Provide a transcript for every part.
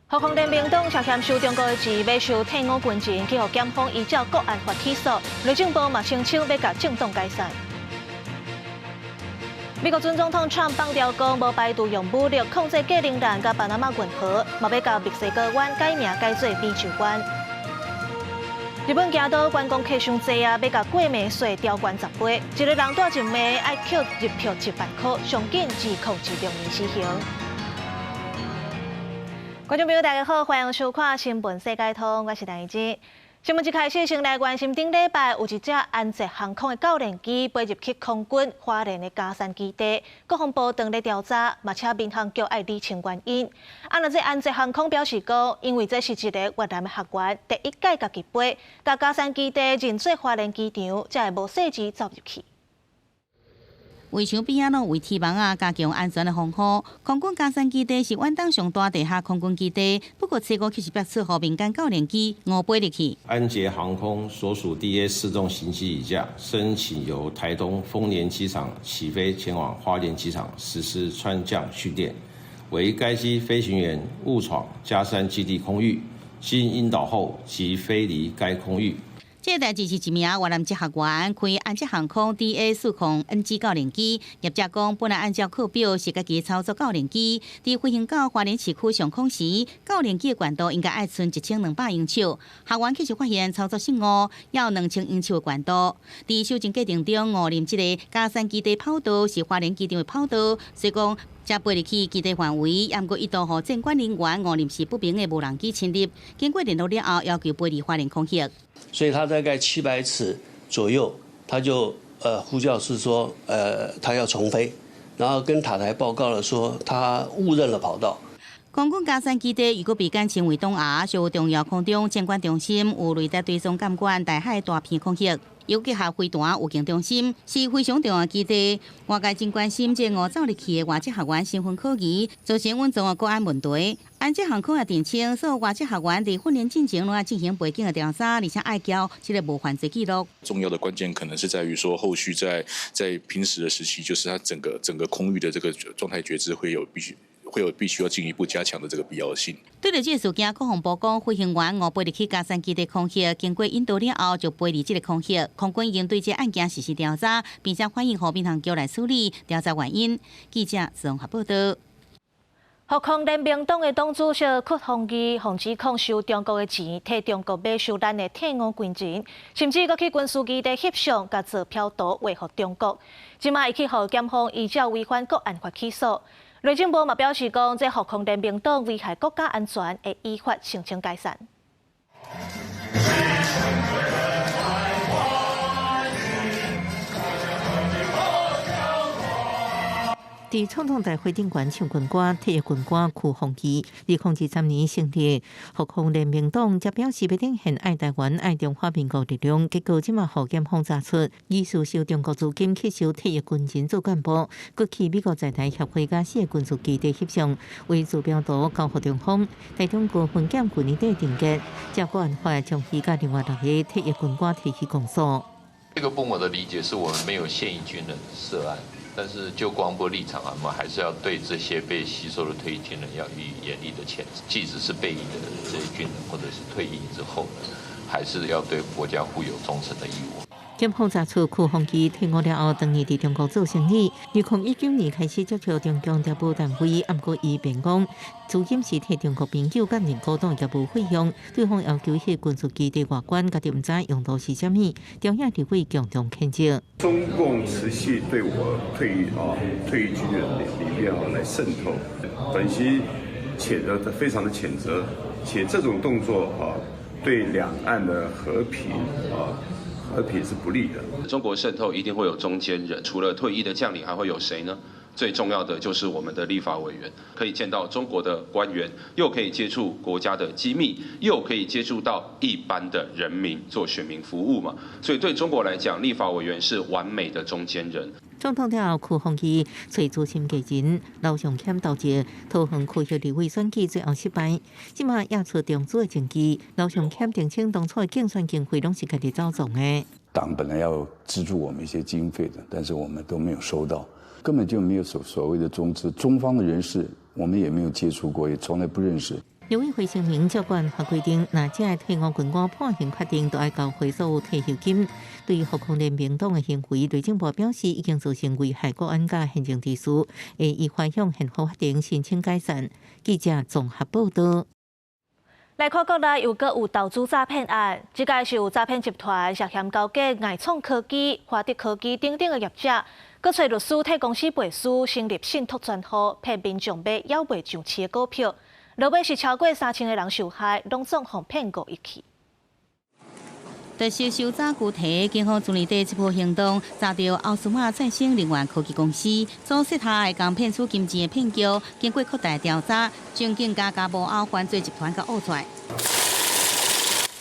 國防聯盟黨涉嫌收中國的錢買收退伍軍人，去予檢方依照國安法起訴。內政部嘛聲稱欲共政黨解散。美國準總統川普放調講，無排除用武力控制格陵蘭佮巴拿馬運河，嘛欲共墨西哥灣改名改做美洲灣。日本京都觀光客傷濟啊，欲共過暝稅調懸10倍，一个人蹛一暝愛扣日票1萬箍，上緊2026年施行。觀眾朋友，大家好，歡迎收看《新聞世界通》，我是陳怡之。新聞一開始，先來關心頂禮拜有一隻安捷航空的教練機飛入去空軍花蓮的佳山基地，國防部正咧調查，嘛請民航局愛理清原因。啊，若這安捷航空表示講，因為這是一個越南的學員第一屆家己飛，共佳山基地認做花蓮機場，才會無細緻走入去。圍牆邊仔攏圍鐵網仔，加強安全的防護。空軍佳山基地是遠東上大地下空軍基地，不過初五卻是爆出予民間教練機誤飛入去。安捷航空所屬 DA 四重型機一架，申請由台東豐年機場起飛前往花蓮機場實施穿降訓練，惟該機飛行員誤闖佳山基地空域，經引導後即飛離該空域。這個代誌是一名越南籍學員開安捷航空 DA 40 NG 教練機，業者講本來按照課表是家己操作教練機，佇飛行到花蓮市區上空時，教練機的懸度應該愛賰1200英尺，學員卻是發現操作失誤，猶2000英尺的懸度。佇修正過程中誤認這个佳山基地跑道是花蓮機場的跑道，所以講才飛入去基地範圍，毋過一度予戰管人員誤認是不明的無人機侵入，經過聯絡了後，要求飛離花蓮空域。所以他大概700尺左右，他就呼叫是說，他要重飛，然後跟塔台報告了說他誤認了跑道。空軍佳山基地如果被簡稱為東亞，屬重要空中戰管中心，有雷達追蹤監管大海大片空域。尤結合飛彈預警中心，是非常重要基地。外界真關心這誤走入去的外籍學員身份可疑，造成穩重的國安問題。安捷航空也澄清，所有外籍學員佇訓練進前攏愛進行背景的調查，而且愛交這个無犯罪記錄。重要的關鍵可能是在於說，後續在平時的時期，就是它整個空域的這個狀態覺知會有必須要進一步加強的這個必要性。對著這个事件，國防部講，飛行員誤飛入去佳山基地空域，經過引導了後就飛離這个空域。空軍已經對這個案件實施調查，並且反映予民航局來處理調查原因。記者綜合報道。國防聯盟黨的黨主席屈鴻義，予指控收中國的錢，替中國買收咱的退伍軍人，甚至閣去軍事基地翕相，共坐標圖畫予中國。這馬伊去予檢方依照違反國安法起訴。內政部嘛表示講，這國防聯盟黨危害國家安全，會依法申請解散。佇總統大會頂懸唱軍歌，退役軍官屈鴻義，2023年成立國防聯盟黨，則表示欲展現愛台灣、愛中華民國力量。結果這馬予檢方查出，疑似收中國資金去收退役軍人做幹部，閣去美國在台協會佮四个軍事基地翕相，畫坐標圖交予中方。台中高分檢去年底定結，照國安法將伊佮另外六个退役軍官提起公訴。這個部我的理解是我們沒有現役軍人涉案。但是就國防部立場啊，我們還是要對這些被吸收的退役軍人要予以嚴厲的譴責，即使是備役的這些軍人，或者是退役之後呢，還是要對國家負有忠誠的義務。檢方查出屈鴻義退伍了後，長年佇中國做生意。2019年開始接觸中共諜報單位，毋過伊辯講，資金是替中國朋友佮認股東業務費用。對方要求彼軍事基地外觀，家己毋知用途是啥物，中央立委共同譴責。中共持續對我退役啊退役軍人裡面啊來滲透，本席譴責，非常的譴責，且這種動作啊對兩岸的和平啊。和平是不利的。中國滲透一定會有中間人，除了退役的將領，還會有誰呢？最重要的就是我們的立法委員，可以見到中國的官員，又可以接觸國家的機密，又可以接觸到一般的人民做選民服務嘛。所以對中國來講，立法委員是完美的中間人。總統了後，屈鴻義揣資深藝人劉尚謙導致桃園區域立委選舉最後失敗，這馬也出中資的證據。劉尚謙澄清當初的競選經費攏是家己走創的。黨本來要資助我們一些經費的，但是我們都沒有收到，根本就沒有所謂的中資，中方的人士我們也沒有接觸過，也從來不認識。陸委會聲明，照國安法規定，若這个退伍軍官判刑確定，都愛交回所有退休金。對於國防聯盟黨的行為，內政部表示已經造成危害國安佮憲政秩序，會依法向憲法法庭申請解散。記者綜合報道。來看國內又閣有投資詐騙案，這擺是有詐騙集團涉嫌勾結愛創科技、華德科技等等的業者，閣揣律師替公司背書，成立信託專戶，騙民眾買猶未上市的股票，落尾是超過3000個人受害，攏總予騙5億去。特殊搜查具體，警方昨年底緝捕行動，查著奧斯馬再生能源科技公司所設下的共騙取金錢的騙局，經過擴大調查，將更加共幕後犯罪集團共挖出來。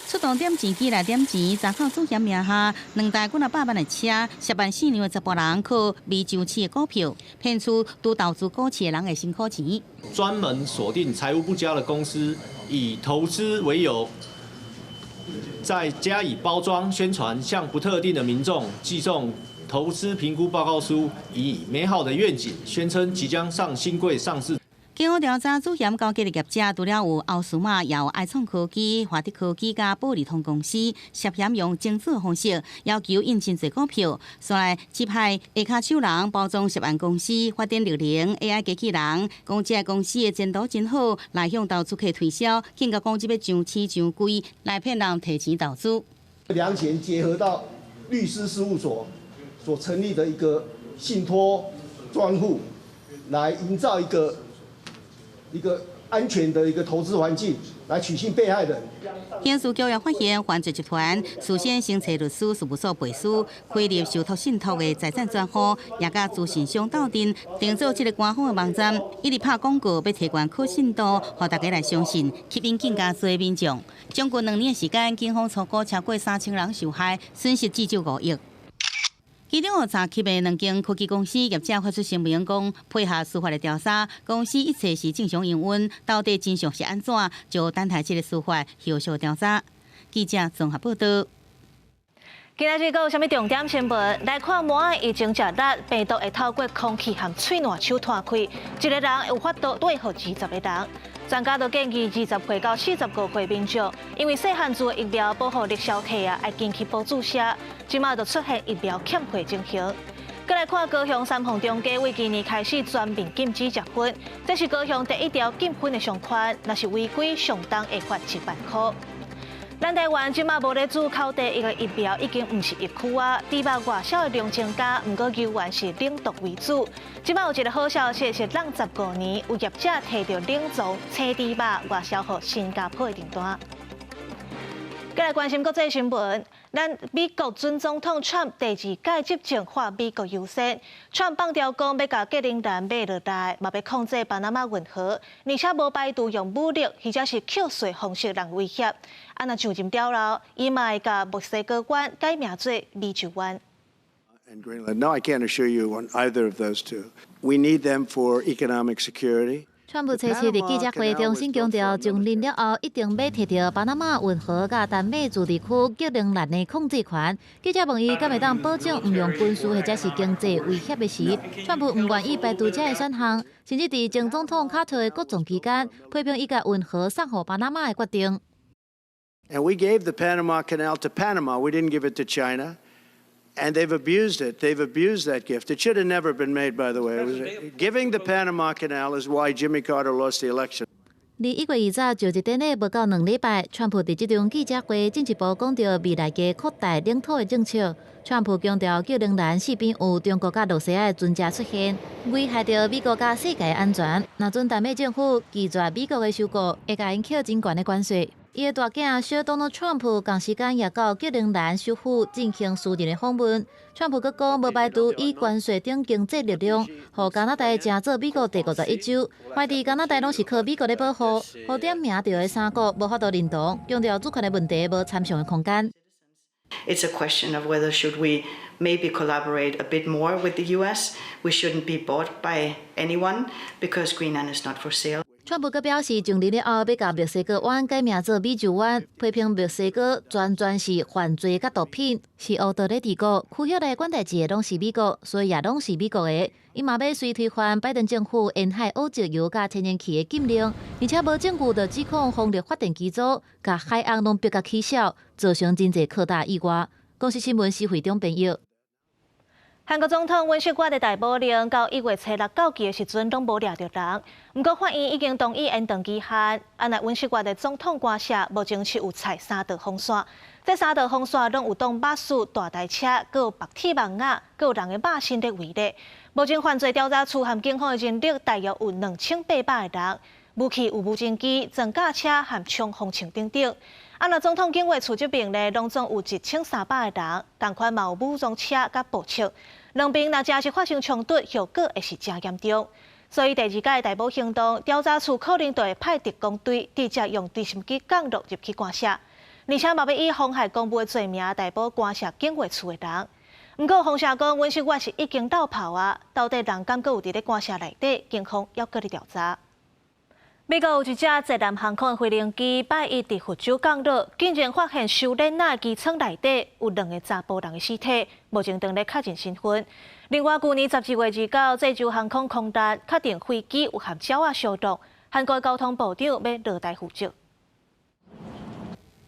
出動點錢機來點錢，查扣主嫌名下兩台幾若百萬的車，涉案四兩的查埔人靠未上市的股票，騙取拄投資股市的人的辛苦錢。專門鎖定財務不佳的公司，以投資為由，再加以包裝宣傳，向不特定的民眾寄送投資評估報告書，以美好的願景宣稱即將上興櫃上市。經過調查，主嫌勾結的業者除了有奧斯馬，也有愛創科技、華德科技佮保利通公司，涉嫌用增資方式要求印真濟股票，煞來指派下跤手人包裝涉案公司發展綠能 AI 機器人，講這个公司的前途真好，來向投資客推銷，更加講這欲上市上櫃來騙人提錢投資。兩錢結合到律師事務所所成立的一個信託專戶，來營造一個安全的一個投資環境，來取信被害人。刑事局也發現，犯罪集團事先先揣律師事務所背書，開立受託信託的財產專戶，也佮資訊商鬥陣，定做這个官方的網站，一直拍廣告，欲提懸可信度，予大家來相信，吸引更加濟民眾。將近2年時間，警方初估超過3000人受害，損失至少5億。其中有查緝的兩間科技公司業者發出聲明，講配合司法的調查，公司一切是正常營運，到底真相是按怎，就等待這个司法後續調查。記者綜合報道。今仔日閣有啥物重點新聞？來看，麻仔疫情誠烈，病毒會透過空氣和喙瀾手傳開，一个人有法度對予20個人。專家都建議20歲到45歲民眾，因為細漢注疫苗保護力消退啊，愛緊去補注射。這馬就出現疫苗欠貨情形。閣來看高雄三鳳中街，為今年開始全面禁止食薰，這是高雄第一條禁薰的商圈，若是違規，上重會罰1萬塊。咱台灣這馬無咧注口蹄疫的疫苗已經毋是疫區啊，豬肉外銷的量增加，毋過猶原是冷凍為主。這馬有一个好消息是，隔15年有業者提著冷藏青豬肉外銷予新加坡的訂單。閣來關心國際新聞，咱美國準總統川普第二屆執政，劃美國優先。川普放調講欲共格陵蘭買落來，嘛欲控制巴拿馬運河，而且無排除用武力或者是扣稅方式來威脅。啊，若上任了後，伊嘛會共墨西哥灣改名做美洲灣。 And Greenland. No, I can't assure you on either of those two. We need them for economic security. 川普初七佇記者會重新強調，上任了後一定欲提著巴拿馬運河佮丹麥自治區格陵蘭的控制權。記者問伊敢會當保證毋用軍事或者是經濟威脅的時，川普毋願意排除這个選項，甚至佇前總統卡特的國葬期間，批評伊共運河送予巴拿馬的決定。 And we gave the Panama Canal to Panama. We didn't give it to China. And they've abused it. They've abused that gift. It should have never been made, by the way. Giving the Panama Canal is why Jimmy Carter lost the election. 21月2日就職典禮無夠2禮拜，川普佇這場記者會進一步講著未來計擴大領土的政策。川普強調，格陵蘭四邊有中國佮羅西亞的船隻出現，危害著美國佮世界安全。若准丹麥政府拒絕美國的收購，會共𪜶課真懸的關稅。伊的大囝小多諾川普仝時間也到格陵蘭首府進行私人的訪問。川普閣講，無排除以關稅等經濟力量，予加拿大成做美國第51州。懷疑加拿大攏是靠美國咧保護，予點名著的三國無法度認同，強調主權的問題無參詳的空間。 It's a question of whether should we maybe collaborate a bit more with the U.S. We shouldn't be bought by anyone because Greenland is not for sale. 川普閣表示，上任了後欲共墨西哥灣改名做美洲灣，批評墨西哥全全是犯罪佮毒品，是烏道咧治國，區域內管代誌的攏是美國，所以也攏是美國的。伊嘛欲隨推翻拜登政府沿海挖石油佮天然氣的禁令，而且無證據就指控風力發電機組共海翁攏逼共起痟，造成真濟擴大意外。公視新聞施惠中編譯。韓國總統尹錫悅的逮捕令到1月初6到期的時陣，攏無掠著人。毋過法院已經同意延長期限。按來尹錫悅的總統官舍目前是有拆三道防線，這三道防線攏有擋馬術、大台車，閣有白鐵網仔，閣有人的肉身咧圍咧。目前犯罪調查處和警方的人力大約有2800個人，武器有無人機、裝甲車和衝鋒槍等等。啊，若總統警衛處這邊呢，攏總有1300個人，仝款嘛有武裝車佮步槍。兩邊若真是發生衝突，後果會是誠嚴重。所以第二屆逮捕行動調查處可能就會派特工隊直接用直升機降落入去官舍，而且嘛欲以妨害公務的罪名逮捕官舍警衛處的人。毋過風聲講，尹錫悅是已經落跑啊，到底人敢閣有佇咧官舍內底？警方猶閣咧調查。美國有一隻捷藍航空的飛行機拜一佇佛州降落，竟然發現收鏈仔機艙內底有兩个查埔人的屍體，目前正咧確認身份。另外，舊年12月29，濟州航空空難，確定飛機有含鳥仔相撞，韓國交通部長欲落台負責。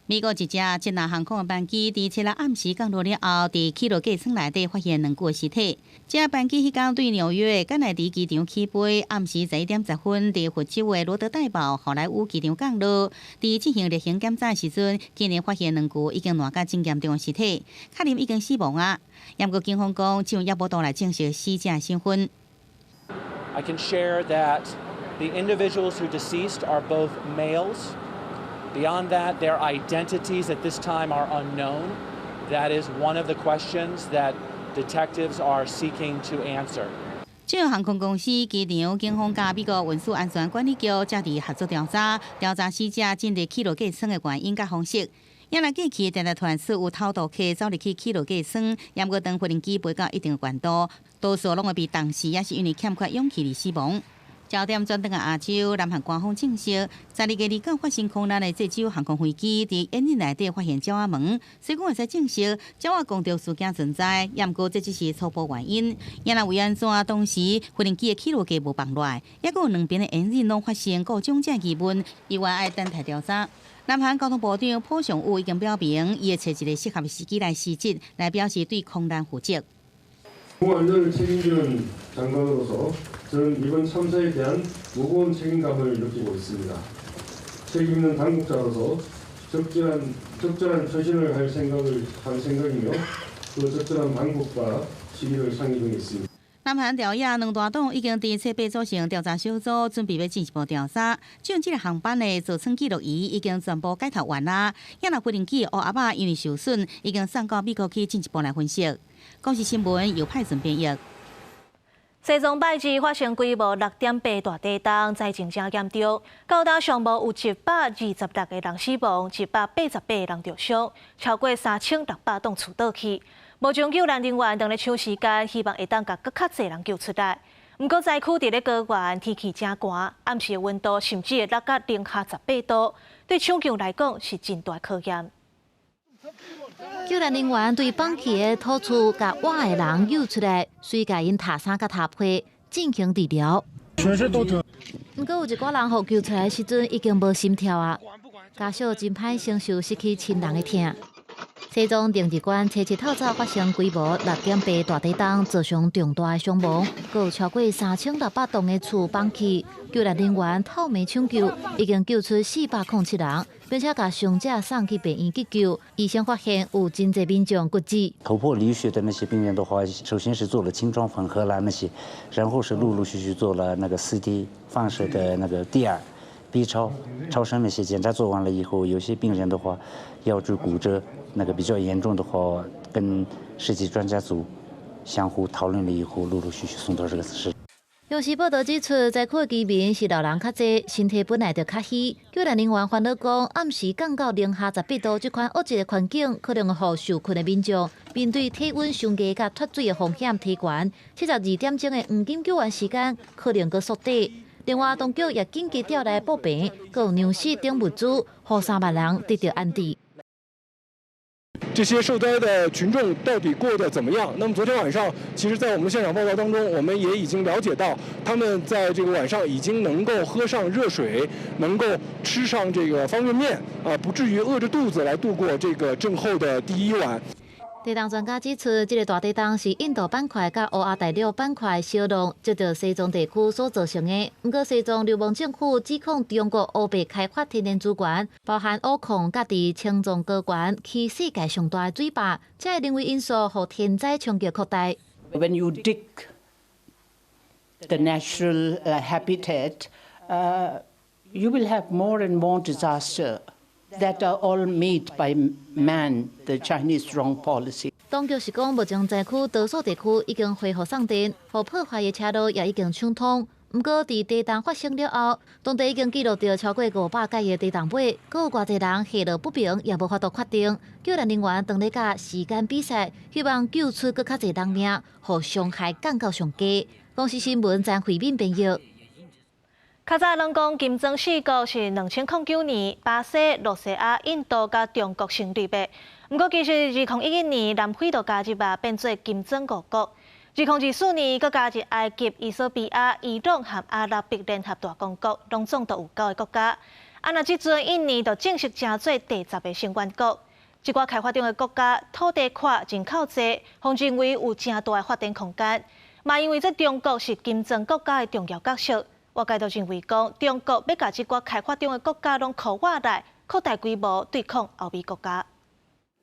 美國一隻捷藍航空的班機佇七日暗時降落了後，佇起落架艙內底發現兩具屍體。這班機彼工對紐約甘迺迪機場起飛，暗時11點10分佇佛州的羅德代堡好萊塢機場降落。佇進行例行檢查時陣，竟然發現兩具已經爛甲真嚴重的屍體，確認已經死亡啊！毋過警方講，這猶無法度來證實死者身份。 I can share that the individuals who deceased are both males. Beyond that, their identities at this time are unknown. That is one of the questions that detectives are seeking to answer. 這航空公司、機場、警方佮美國運輸安全管理局正佇合作調查，調查死者進入起落架艙的原因佮方式。也來過去，定定傳出有偷渡客走入去起落架艙，毋過當飛行機飛到一定懸度，多數攏會被當時也是因為欠缺氧氣而死亡。焦點轉轉來亞洲，南韓官方證實，12月29發生空難的濟州航空飛機，佇引擎內底發現鳥仔毛，雖講會使證實鳥仔攻著事件存在，毋過這只是初步原因。也若為按怎當時飛行機的起落架無放落來，抑閣有兩邊的引擎攏發生故障這疑問，猶原愛等待調查。南韓交通部長朴尚武已經表明，伊會揣一个適合的時機來辭職，來表示對空難負責。 안전을 책임지는 장관으로서 저는 이번 참사에 대한 무거운 책임감을 느끼고 있습니다. 책임 있는 당국자로서 적절한 적절한 처신을 할 생각을 할 생각이며 그 적절한 방법과 시기를 상의 중에 있습니다. 南韓朝野兩大黨已經佇初八組成調查小組，準備欲進一步調查。這這个航班的座艙記錄儀已經全部解讀完啦。也若飛行機烏盒仔因為受損，已經送到美國去進一步來分析。公視新聞由派順編譯。西藏拜二發生規模6.8大地動，災情誠嚴重，到今上無有126個人死亡，188個人著傷，超過3600棟厝倒去。目前救援人員正咧搶時間，希望會當共閣較濟人救出來。毋過災區佇咧高原，天氣誠寒，暗時的溫度甚至會落到零下18度，對搶救來講是真大考驗。救援人員對崩去的土厝共活的人救出來，隨共𪜶脫衫佮脫被進行治療。毋過有一寡人予救出來時陣已經無心跳啊，家屬真歹承受失去親人的疼。西藏定日縣初七透早發生規模6.8大地動，造成重大的傷亡，閣有超過3600棟的厝崩去。救援人員透暝搶救，已經救出407人，並且共傷者送去病院急救。醫生發現有真濟民眾骨折。頭破流血的那些病人的話，首先是做了清創縫合啦那些，然後是陸陸續續做了那個4D 放射的那個第二 B 超、超聲那些檢查做完了以後，有些病人的話腰椎骨折。那個比較嚴重的話，跟設計專家組相互討論了以後，陸陸續續送到這個室。央視報道指出，災區居民是老人較濟，身體本來就較虛。救援人員煩惱講，暗時降到零下18度這款惡劣的環境，可能會予受困的民眾面對體溫傷低佮脫水的風險提懸。72點鐘的黃金救援時間，可能閣縮短。另外，當局也緊急調來步兵、閣有糧食等物資，予3萬人得著安置。這些受災的群眾到底過得怎麼樣？那麼昨天晚上，其實，在我們的現場報道當中，我們也已經了解到，他們在這個晚上已經能夠喝上熱水，能夠吃上這個方便麵，啊，不至於餓着肚子來度過這個震後的第一晚。地動專家指出，這个大地動是印度板塊佮歐亞大陸板塊相撞，接著西藏地區所造成的。毋過，西藏流亡政府指控中國烏白開發天然資源，包含鈷礦佮佇青藏高原起世界上大的水壩，這个人為因素，予天災衝擊擴大。 When you dig the natural habitat, you will have more and more disaster that are all made by man, the Chinese wrong policy. 當局是講，目前災區多數地區已經恢復送電，予破壞的車路也已經暢通。毋過，佇地動發生了後，當地已經記錄著超過500擺的地動尾，閣有偌濟人下落不明，也無法度確定。救援人員當咧佮時間比賽，希望救出閣較濟人命，予傷害降到上低。公視新聞張惠敏編譯。較早攏講金磚四國是2009年巴西、露西亞、印度佮中國成立的。毋過其實2011年南非就加入啊，變做金磚五國。2024年閣加入埃及、衣索比亞、伊朗和阿拉伯聯合大公國，攏總都有九个國家。啊，若這陣印尼就正式成做第10个成員國。這寡開發中的國家土地闊、人口濟，予認為有誠大的發展空間。嘛因為這中國是金磚國家的重要角色。外界都認為講，中國欲共這寡開發中的國家攏箍倚來擴大規模對抗歐美國家。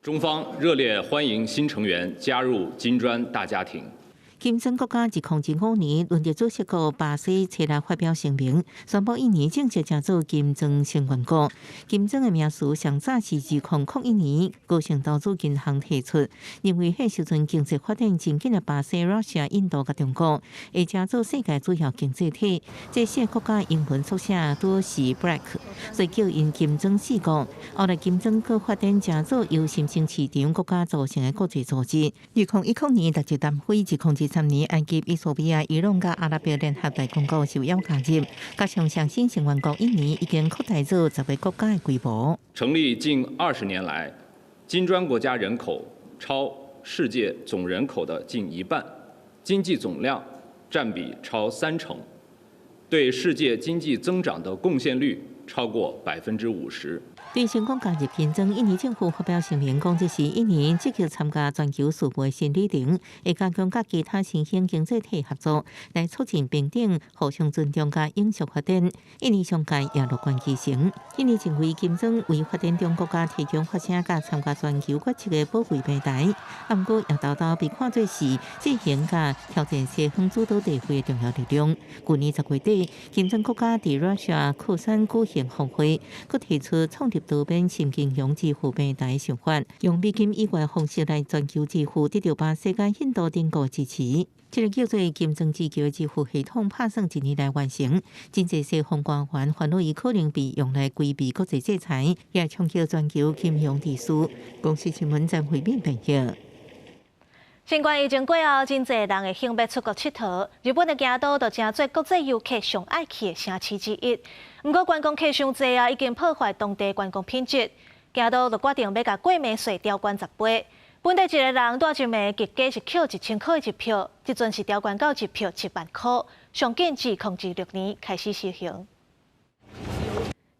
中方熱烈歡迎新成員加入金磚大家庭。金磚國家2005年，輪值主席國巴西齊來發表聲明，宣布印尼正式成做金磚成員國。金磚的名詞上早是2001年高盛投資銀行提出，認為彼時陣經濟發展真緊的巴西、Russia、印度佮中國會成做世界主要經濟體。這四个國家英文縮寫都是 BRIC，所以叫𪜶金磚四國。後來金磚閣發展成做由新興市場國家組成的國際組織。2010年達至南非，2023年，埃及、衣索比亞、伊朗佮阿拉伯聯合大公國受邀加入，加上上新成員國印尼已經擴大做10个國家的規模。成立近20年來，金磚國家人口超世界總人口的近一半，經濟總量佔比超三成，對世界經濟增長的貢獻率超過50%。對成功加入金磚，印尼政府發表聲明講，這是印尼積極參加全球事務的新里程，會加強佮其他新興經濟體合作，來促進平等、互相尊重佮永續發展。印尼商界也樂觀其成。印尼認為金磚為發展中國家提供發聲佮參加全球決策的寶貴平台，毋過也沓沓被看作是制衡佮挑戰西方主導地位的重要力量。去年10月底，金磚國家佇 Russia 喀山舉行峰會，閣提出創立多邊新金融支付平台的想法，用美金以外的方式來全球支付，得著巴西佮印度等國支持。這个叫做金磚之橋的支付系統，拍算一年內完成。真濟西方官員煩惱，伊可能被用來規避國際制裁，也衝擊全球金融秩序。公視新聞張惠敏編譯。新冠疫情過後，真濟人會興欲出國𨑨迌。日本的京都就成做國際遊客上愛去的城市之一。毋過觀光客傷濟啊，已經破壞當地觀光品質。京都就決定欲共過暝稅調懸10倍。本地一个人蹛一暝，特價是扣1000箍的入票，這陣是調懸到一票7萬箍。上緊自2026年開始實行。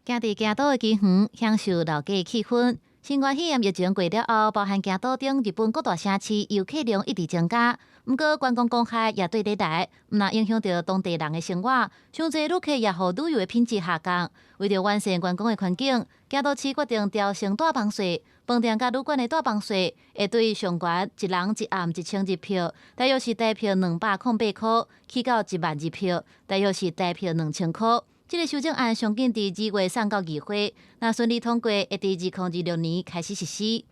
行佇京都的公園，享受老街氣氛。新冠肺炎疫情過了後，包含京都等日本各大城市遊客量一直增加。毋過觀光公害也綴咧來，毋但影響著當地人的生活，傷濟旅客也予旅遊的品質下降。為著完善觀光的環境，京都市決定調升帶房稅，飯店佮旅館的帶房稅會對上懸一人一暗1000日票，大約是台幣208箍，起到1萬日票，大約是台幣2000箍。這个修正案上緊佇2月送到議會，若順利通過，會佇2026年開始實施。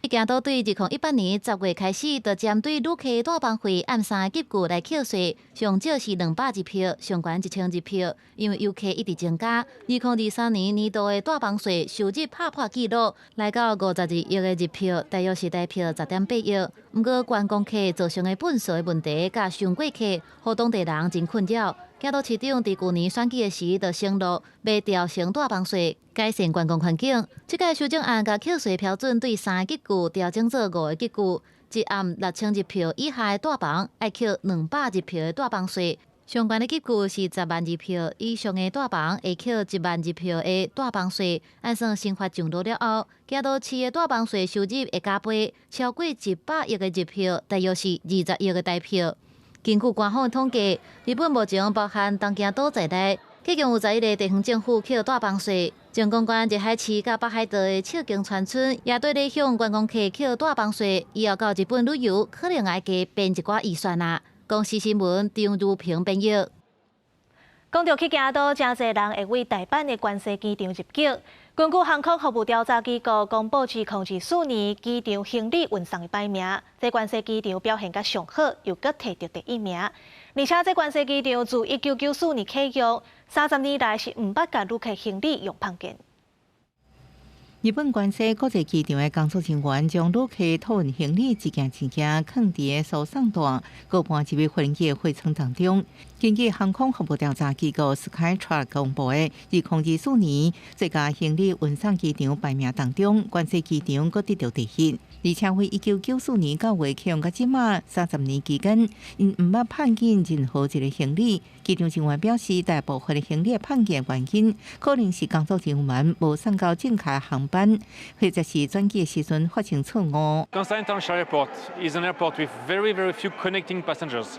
京都對2018年10月開始，就針對旅客帶房費按三个級距來扣稅，上少是200日票，上懸1000日票。因為遊客一直增加，2023年年度的帶房稅收入拍破紀錄，來到52億的日票，大約是台幣10.8億。毋過觀光客造成的糞掃的問題，佮傷過客，予當地人真困擾。京都市長佇舊年選舉的時就承諾欲調升大房稅，改善觀光環境。這屆修正案共扣稅標準對三个級距調整做五个級距，一暗6000日票以下的大房愛扣200日票的大房稅。上懸的級距是10萬日票以上的大房會扣1萬日票的大房稅。按算新法上路了後，京都市的大房稅收入會加倍，超過100億的日票，大約是20億的台票。根據官方統計，日本目前包含東京都在內，共有11个地方政府課大房稅。靜岡縣熱海市佮北海道的赤城川村也對咧向觀光客課大房稅，以後到日本旅遊可能愛加編一寡預算啊。公視新聞張如平編譯。講著去京都，誠濟人會對大阪的關西機場入境。根據航空服務調查機構公布2024年機場行李運送的排名，這關西機場表現較上好，又閣提著第一名。而且這關西機場自1994年啟用，30年來是毋捌共旅客行李用碰見。日本關西國際機場的工作人員將旅客托運行李一件一件囥佇輸送帶，閣搬入去飛機的貨艙當中。根據航空服務調查機構 Skytrax 公布的2024年最佳行李運送機場排名當中，關西機場閣得著第一。而且為1994年9月啟用到這馬30年期間，𪜶毋捌碰見任何一个行李。機場人員表示，大部分的行李碰見原因，可能是工作人員無送到正確航班，或者是轉機的時陣發生錯誤。 Kansai International Airport is an airport with very, very few connecting passengers.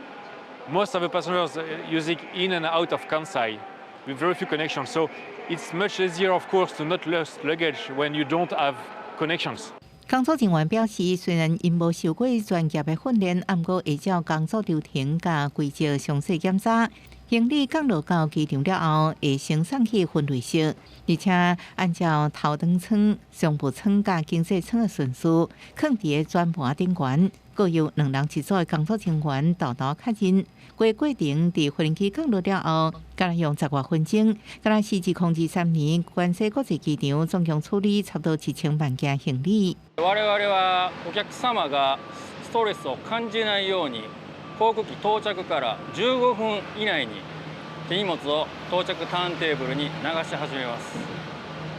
Most of the passengers using in and out of Kansai with very few connections. So it's much easier, of course, to not lose luggage when you don't have connections. 工作人員表示，雖然𪜶無受過專業的訓練，毋過會照工作流程佮規則詳細檢查。行李降落到機場了後，會先送去分類室，而且按照頭等艙、商務艙佮經濟艙的順序，囥佇轉盤頂懸，閣由兩人一組的工作人員沓沓確認。規過程佇飛機降落了後，敢若用十外分鐘，敢若是2023年關西國際機場總共處理差不多1000萬件行李。我々はお客様がストレスを感じないように、航空機到着から15分以内に手荷物を到着ターンテーブルに流し始めます。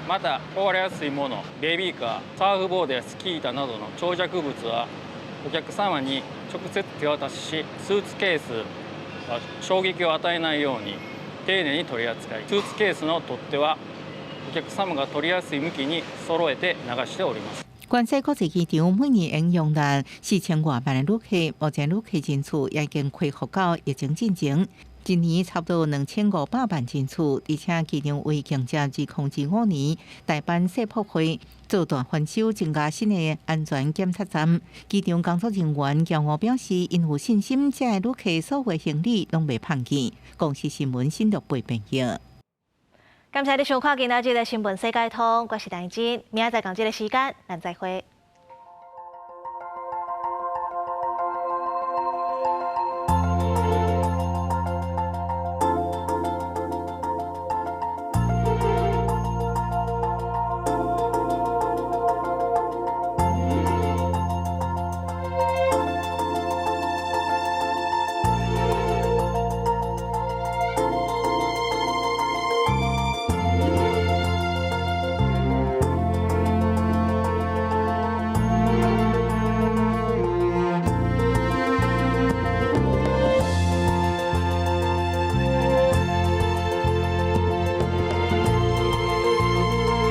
また、壊れやすいもの、ベビーカー、サーフボードやスキー板などの長尺物はお客様に直接手渡しし、スーツケースは衝撃を与えないように丁寧に取り扱い、スーツケースの取っ手はお客様が取りやすい向きに揃えて流しております。關西國際機場每年容納4000外萬的旅客，目前旅客人數已經恢復到疫情進前，一年差不多2500萬人次，而且機場為迎接2025年大阪世博會做大翻修，增加新的安全檢測站。機場工作人員驕傲表示，𪜶有信心，遮的旅客所有行李攏袂碰見。公視新聞新陸貝編譯。感謝你收看今仔日的新聞世界通，我是陳真，明仔載仝這个時間，咱再會。